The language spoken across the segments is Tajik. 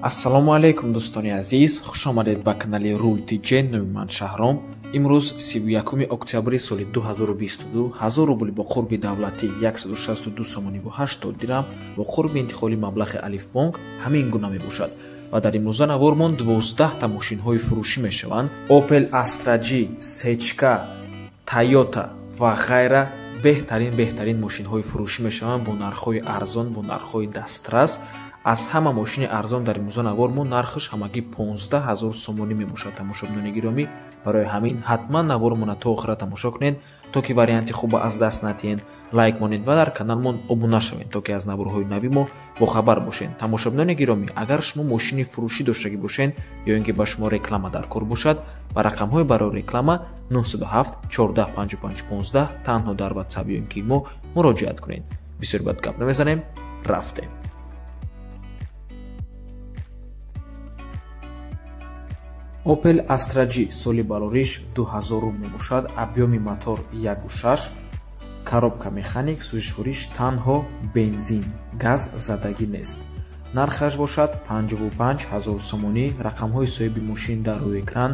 Ассалому алайкум дӯстони азиз, хуш омадед ба канали Рул ТЖ. Номи ман Шаҳром. Имрӯз 31 октябри соли 2022, 1000 рубл бо қурби давлатӣ 162 сомонӣ ва 80 дирам, бо қурби интиқоли маблағи Алифбонк ҳамин гуна мебошад. Ва дар имрӯза навормон 12 та мошинҳои фурӯшӣ мешаванд. Opel Astra G, Сечка, Toyota ва ғайра беҳтарин мошинҳои фурӯшӣ мешаванд бо нархҳои арзон, бо нархҳои дастрас. Аз ҳама мошини арзон дар имрӯза навор мо нархаш ҳамагӣ 15 000 сомонӣ мебошад. Тамошобинони гиромӣ, барои ҳамин ҳатман навормона то охира тамошо кунед, то ки варианти хуба аз даст натиҳед. Лайк монед ва дар каналмон обуна шавед, то ки аз наворҳои нави мо бохабар бошед. Тамошобинони гиромӣ, агар шумо мошини фурӯшӣ доштагӣ бошед ё ин ки ба шумо реклама дар кор бошад, ба рақамҳои барои реклама 907 14 55 15 танҳо дар WhatsApp ё ин ки мо муроҷиат кунед. Бисёр бад гап намезанем, рафтем. Opel Astra G соли барориш 2000 мебошад, объёми мотор 1.6, коробка механик, сӯзишвориш танҳо бензин, газ задагӣ нест. Нархаш бошад 55 000 сомонӣ. Рақамҳои соҳиби мошин дар рӯи экран,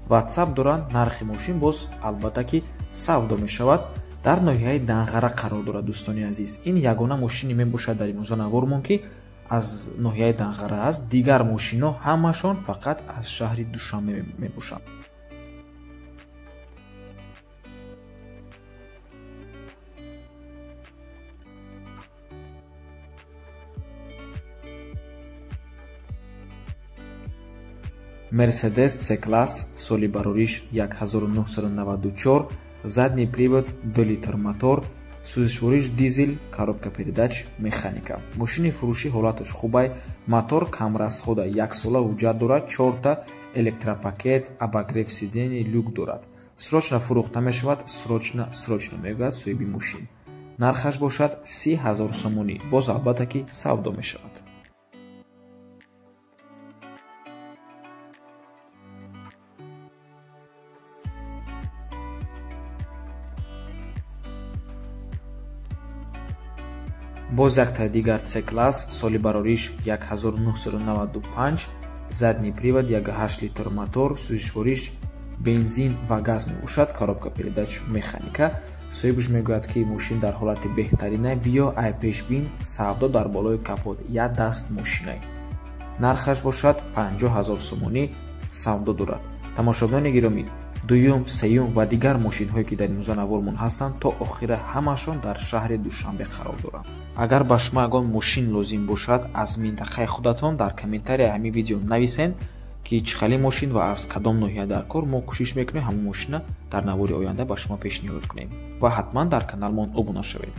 WhatsApp доранд. Нархи мошин боз албатта ки савдо мешавад. Дар ноҳияи Данғара қарор дорад дӯстони азиз. Ин ягона мошине мебошад дар имрӯза навормон ки аз ноҳияи Данғара аст. Дигар мошинҳо ҳамашон фақат аз шаҳри Душанбе мебошанд. Mercedes C-класс соли барориш 1994, задний привод, 2 литр мотор, сӯзишвориш дизел, коробка передач механика. Мошини фурӯшӣ ҳолаташ хубай, мотор камрасхода, яксола ҳуҷҷат дорад, 4 та электропакет, обогрев сидений, люк дорад. Срочно фурӯхта мешавад, срочно мегӯяд соҳиби мошин. Нархаш бошад 30 000 сомонӣ, боз албатта ки савдо мешавад. Боз якта дигар C-класс соли барориш 1995, задний привод, 1.8 литр мотор, сӯзишвориш бензин ва газ мебошад, коробка передач механика. Соҳибаш мегӯяд ки мошин дар ҳолати беҳтарина, биё ай пешбин, савдо дар болои капот, як даст мошинай. Нархаш бошад 50 000 сомонӣ, савдо дорад. Тамошобинони гиромӣ, дуюм, сеюм ва дигар мошинҳое ки дар имрӯза навормон ҳастанд, то охира ҳамашон дар шаҳри Душанбе қарор доранд. Агар ба шумо ягон мошин лозим бошад аз минтақаи худатон, дар комментарияи ҳамин видео нависен ки чӣ хели мошин ва аз кадом ноҳия дар кор. Мо кӯшиш мекунем ҳамон мошина дар навори оянда ба шумо пешниҳод кунем ва ҳатман дар каналмон обуна шавед.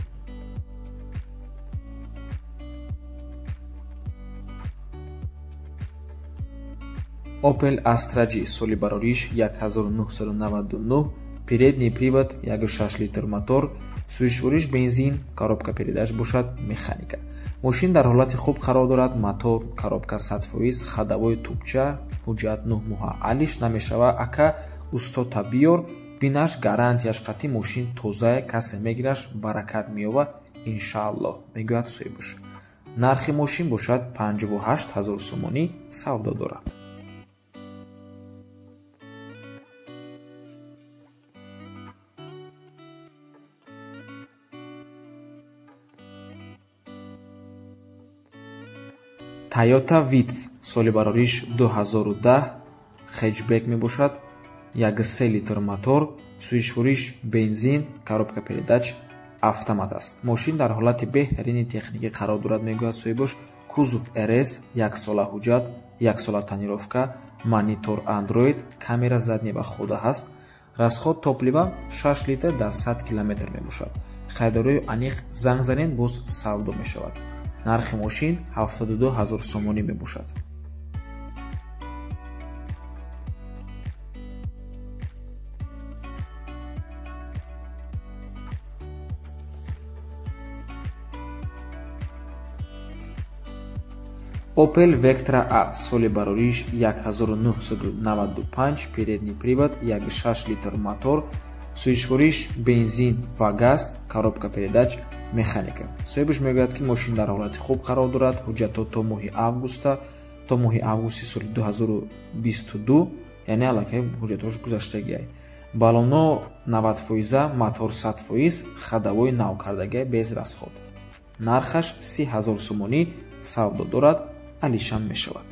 Opel Astra G соли барориш 1999, передний привод, 1.6 литр мотор, сӯзишвориш бензин, коробка передач бошад механика. Мошин дар ҳолати хуб қарор дорад, мотор, коробка 100%, ходовой тубча, ҳуҷҷат 9 моҳа, алиш намешава, ака устота биёр, бинаш гарантияш қатъи мошин тозае, касе мегираш баракат меёва, иншааллоҳ, мегӯяд соҳибаш. Нархи мошин бошад 58 000 сомонӣ, савдо дорад. Toyota Vitz соли барориш 2010, хэтчбек мебошад, 1.3 литр мотор, сӯзишвориш бензин, коробка передач автомат аст. Мошин дар ҳолати беҳтарини техникӣ қарор дорад, мегӯяд соҳибаш. Кузов RS, яксола ҳуҷҷат, яксола тонировка, монитор Android, камера задний ва хода ҳаст. Расход топлива 6 литр дар 100 километр мебошад. Харидорои аниқ занг занед, боз савдо мешавад. Нархи мошин 72 000 сомонӣ мебошад. Opel Vectra A соли барориш 1995, передний привод, 1.6 литр мотор, сӯзишвориш бензин ва газ, коробка передач механика. Соҳибаш мегӯяд ки мошин дар ҳолати хуб қарор дорад, ҳуҷҷатҳо то моҳи августа, То моҳи августи соли 2022, яъне аллакай ҳуҷҷатҳош гузаштагиай. Баллоно 90%, мотор 100%, ходовой нав кардагиай без расход. Нархаш 30 000 сомонӣ савдо дорад, алишам мешавад.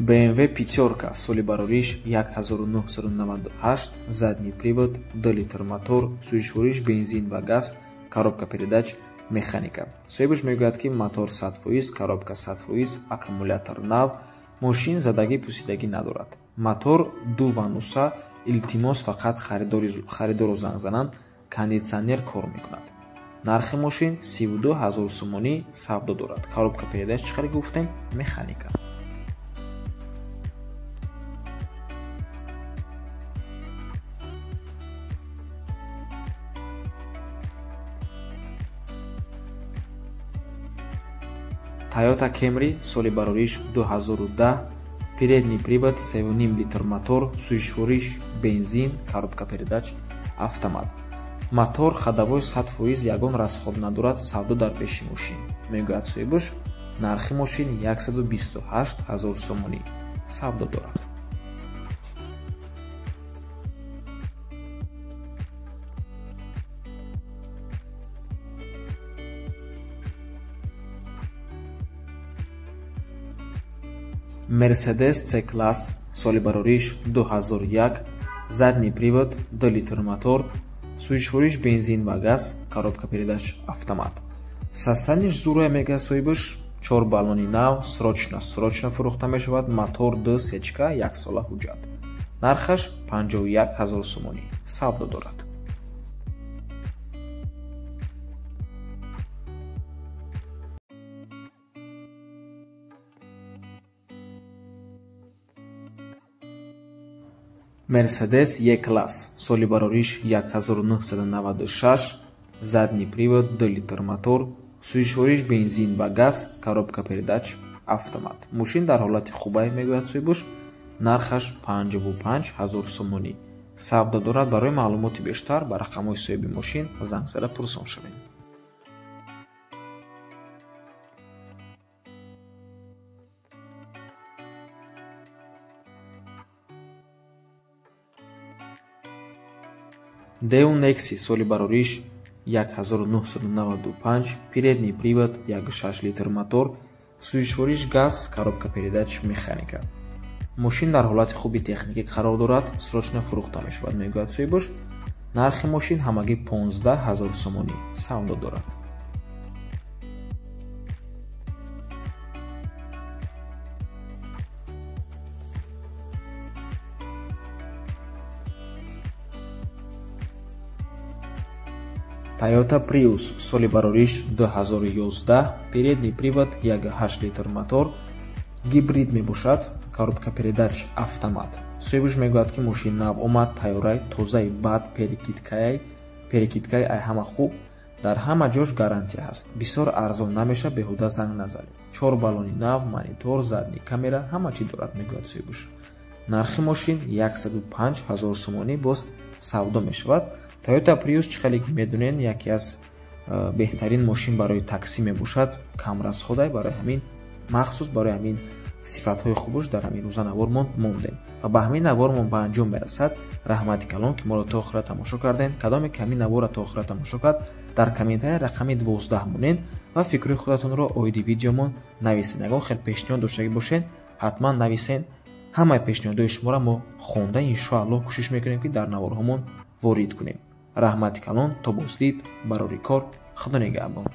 BMW пятёрка соли барориш 1998, задний привод, 2 литр мотор, сӯзишвориш бензин ва газ, коробка передач механика. Соҳибаш мегӯяд, ки мотор 100%, коробка 100%, аккумулятор нав, мошин задагӣ пусидагӣ надорад. Мотор 2 вануса, илтимос фақат харидорро занг зананд, кондитсионер кор мекунад. Нархи мошин 32 000 сомонӣ савдо дорад. Коробка передач чӣ қадар гуфтем? Механика. Toyota Camry соли барориш 2010, передний привод, 3,5 литр мотор, сӯзишвориш бензин, коробка передач автомат. Мотор ходовой 100%, ягон расход надорад, савдо дар пеши мошин. Мегӯяд соҳибаш, нархи мошин 128 000 сомонӣ савдо дорад. Mercedes C-класс соли барориш 2001, задний привод, 2 литр мотор, сӯзишвориш бензин ва газ, коробка передач автомат. Состояниш зурая мегӯяд соҳибаш, 4 баллони нав, срочно фурӯхта мешавад, мотор 2 сечка, 1 сола ҳуҷҷат. Нархаш 51 000 сомонӣ савдо дорад. Mercedes E-класс соли барориш 1996, задний привод, 2 литр мотор, сӯзишвориш бензин ва газ, коробка передач автомат. Мошин дар ҳолати хубай мегӯяд соҳибаш, нархаш 55 000 сомонӣ савдо дорад. Барои маълумоти бештар ба рақамҳои соҳиби мошин занг зада пурсон шавед. Daewoo Nexi соли барориш 1995, передний привод, 1,6 литр мотор, сӯзишвориш газ, коробка передач механика. Мошин дар ҳолати хуби техникӣ қарор дорад, срочно фурӯхта мешавад, мегӯяд соҳибаш. Нархи мошин ҳамагӣ 15 000 сомонӣ савдо дорад. Toyota Prius соли барориш 2011, передний привод, 1,8 литр мотор, гибрид мебошад, коробка передач автомат. Соҳибаш мегӯяд, ки мошин нав омад, тайёрай, тозаи бад, перекидкаи ай ҳама хуб, дар ҳама ҷош гарантия ҳаст. Бисёр арзон намеша, беҳуда занг назанед. 4 баллони нав, монитор, задний камера, ҳама чӣ дорад, мегӯяд соҳибаш. Нархи мошин 105 000 сомонӣ боз савдо мешавад. Toyota Prius чӣ хеле ки медонед, яке аз беҳтарин мошин барои таксӣ мебошад, кам расходай, барои ҳамин махсус барои ҳамин сифатҳои хубаш дар ҳамин рӯза навормон мондем. Ва ба ҳамин навормон ба анҷом мерасад. Раҳмати калон, ки моро то охира тамошо кардем. Кадоме ки ҳамин наворро то охира тамошо кард, дар комментария рақами 12 монед ва фикри худатонро оиди видеомон нависед. Ягон хел пешниҳод доштагӣ бошед, ҳатман нависед. Ҳамаи пешниҳодҳои шуморо мо хонда иншоаллоҳ кӯшиш мекунем, ки дар наворҳомон ворид кунем. Раҳмати калон, то боздид, барори кор, Худо нигаҳбон.